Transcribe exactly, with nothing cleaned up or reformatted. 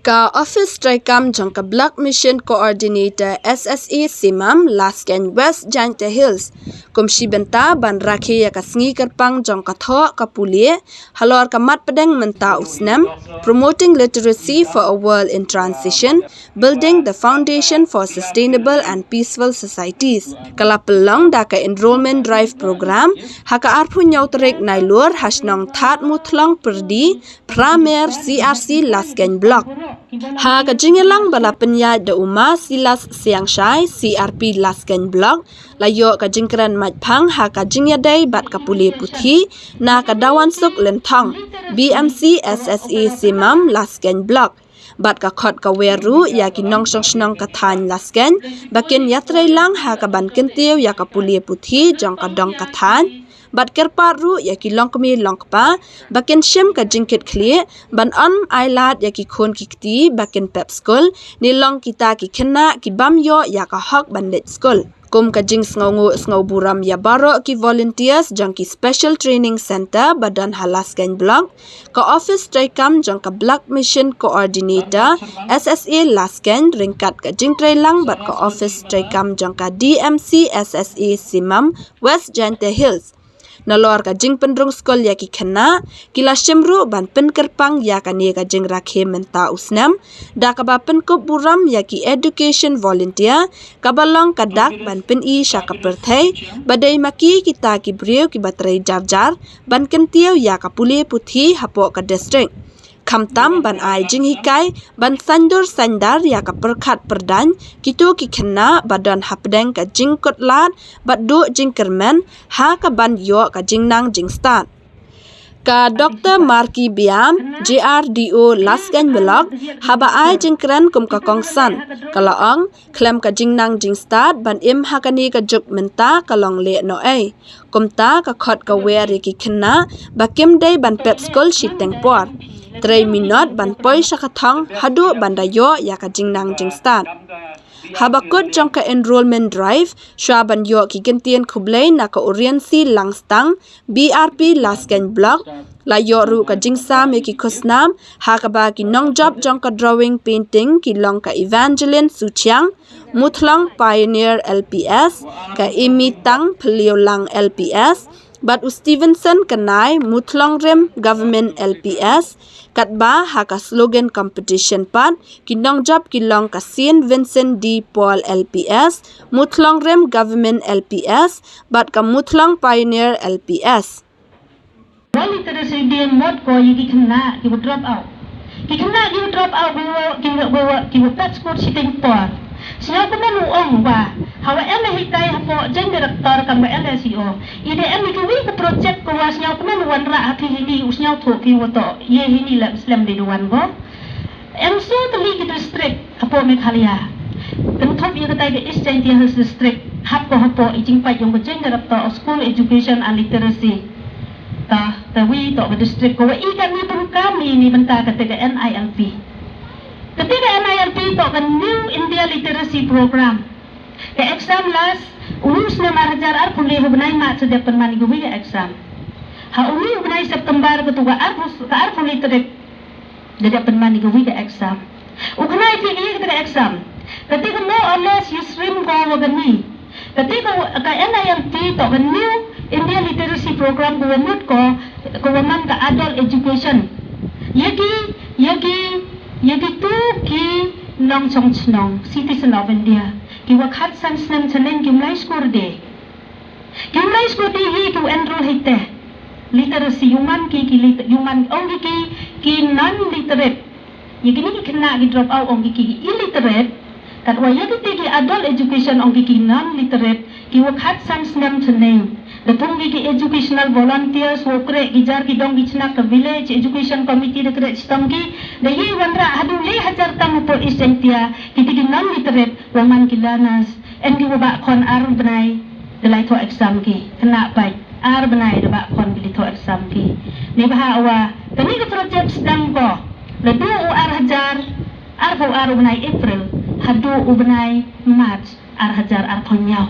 Ka Office treikam jong ka Block Mission Coordinator S S A Simam Laskeiñ West Jaintia Hills kum shi bynta ban rakhe ïa ka sngi kyrpang jong ka thoh ka pule halor ka mat pdeng mynta u snem, Promoting Literacy for a World in Transition, Building the Foundation for Sustainable and Peaceful Societies, ka la pynlong da ka Enrollment Drive Program ha ka arphew hynñiew tarik Nailur ha shnong Thadmuthlong Pyrdi, Phramer, C R C Laskeiñ Block. Ha ka jingïalang ba la pynïaid da u Ma Silas Siangshai, C R P Laskeiñ Block, la ïoh ka jingkren maitphang ha ka jingïadei bad ka pule puthi na ka Dawansuk Lynthong, B M C S S A Simam Laskeiñ Block, bad ka khot ka wer ruh ïa ki nongshong shnong ka thaiñ Laskeiñ ba kin ïatrei lang ha ka ban kyntiew ïa ka pule puthi jong ka dong ka thaiñ, bad kyrpad ruh ïa ki longkmie longkpa ba kin shim ka jingkitkhlieh ban ym ailad ïa ki khun ki kti ba kin pep skul, ne long kita ki khynnah ki bym ïoh ïa ka hok ban leit skul. Kum ka jingsngewnguh sngewburom ïa baroh ki volunteers jong ki Special Training Centre ba don ha Laskeiñ Block, ka Office treikam jong ka Block Mission Coordinator S S A Laskeiñ ryngkat ka jingtrei lang bad ka Office treikam jong ka D M C S S A Simam West Jaintia Hills. Nalor ka jingpynrung skul ïa ki khynnah, ki la shim ruh ban pynkyrpang ïa kane ka jingrakhe mynta u snem da kaba pynkup burom ïa ki education volunteer, kaba long ka dak ban pyni sha ka pyrthei ba dei ma ki kita ki briew kiba trei jar jar ban kyntiew ïa ka pule puthi hapoh ka district, khamtam ban ai jinghikai ban saiñdur saiñdar ïa ka pyrkhat pyrdaiñ kito ki khynnah ba don hapdeng ka jingkut lad bad duh jingkyrmen ha ka ban ïoh ka jingnang jingstad. Ka Doctor Marky Biam, J R D O Laskeiñ Block, haba ai jingkren kum ka kongsan, ka la ong, khlem ka jingnang jingstad ban im ha kane ka juk mynta ka long lehnohei. Kumta ka khot ka wer ïa ki khynnah ba kim dei ban pep skul shiteng por, trei minot ban poi sha ka thong haduh ban da ïoh ïa ka jingnang jingstad. Haba kut jong ka enrollment drive, shuwa ban ïoh ki kyntien khublei na ka Uriansi Langstang, B R P Laskeiñ Block, la ïoh ruh ka jingsam ïa ki khusnam ha kaba ki nongjop jong ka drawing painting ki long ka Evangeline Suchiang, Muthlong Pioneer L P S, ka Amy Tang Phliew Lang L P S, bad u Stevenson Kanai, Muthlong Rim Government L P S. Katba ha ka slogan competition pat, ki nongjop ki long ka Saint Vincent de Paul L P S, Muthlong Rim Government L P S, bad ka Muthlong Pioneer L P S. Ba literacy day mot ko ïa ki khynnah kiba drop out. Ki khynnah kiba drop out, kiba, kiba, kiba, kiba pep skul shiteng por. Sngewkmen u ong ba hawa em hikai hapoh Joint Director kam ba L S E O, i da em ïa kiwei ka project ko wa sngewkmen u wanrah ha phi hini, u sngewthuh phi wa toh ïa hini la slem dei da wan ko. Em so tylli ki district hapoh Meghalaya, kynthup ïa katai ka East Jaintia Hills District, hap ko hapoh i jingpait jong ka Joint Director of School Education and Literacy. Ta, tawi toh ka district ko wa i kane pyndonkam ïa ine i bynta kata ka N I L P. Kata ka N I L P toh ka New India Literacy Program. Ka exam last, uni u snem ar hajar arphew lai ha u bnai March da dep pynman ïa kawei ka exam. Ha uni u bnai September katu ka arphew, ka arphew lai tarik da dep pynman ïa kawei ka exam. U khynnah phi ïa kata ka exam, kata ka more or less ïa shim ko wa kane. Kata ka, ka N I L P toh ka New India Literacy Program ka wa mut ko, ka wa man ka adult education. Ïa ki, ïa ki, ïa kitu ki nongshong shnong, citizen of India, ki wa khatsan snem shaneng kim lai skur de. Kim lai skur de hi ki wa enroll hi te. Literacy, u man ki, ki lit-, u man, ong ki, ki, ki non literate. Ïa kine ki khynnah ki drop out ong ki, ki illiterate. Katwa ïa kite ki adult education ong ki, ki non literate, ki wa khatsan snem shaneng. Da thung ki, ki educational volunteers wa kreh ki jar ki dong ki chnak ka village education committee da kreh chitom ki. Da ïa wanrah haduh lai hajar tam hapoh East Jaintia, kite ki non literate wa man ki learners. Em ki wa bah khon ar bnai da lai thoh exam ki. Khynnah pait ar bnai da bah khon ki lai thoh exam ki. Neibhah wa kane ka project sdang ko naduh u ar hajar arphew ar u bnai April haduh u bnai March ar hajar arphew hynñiew.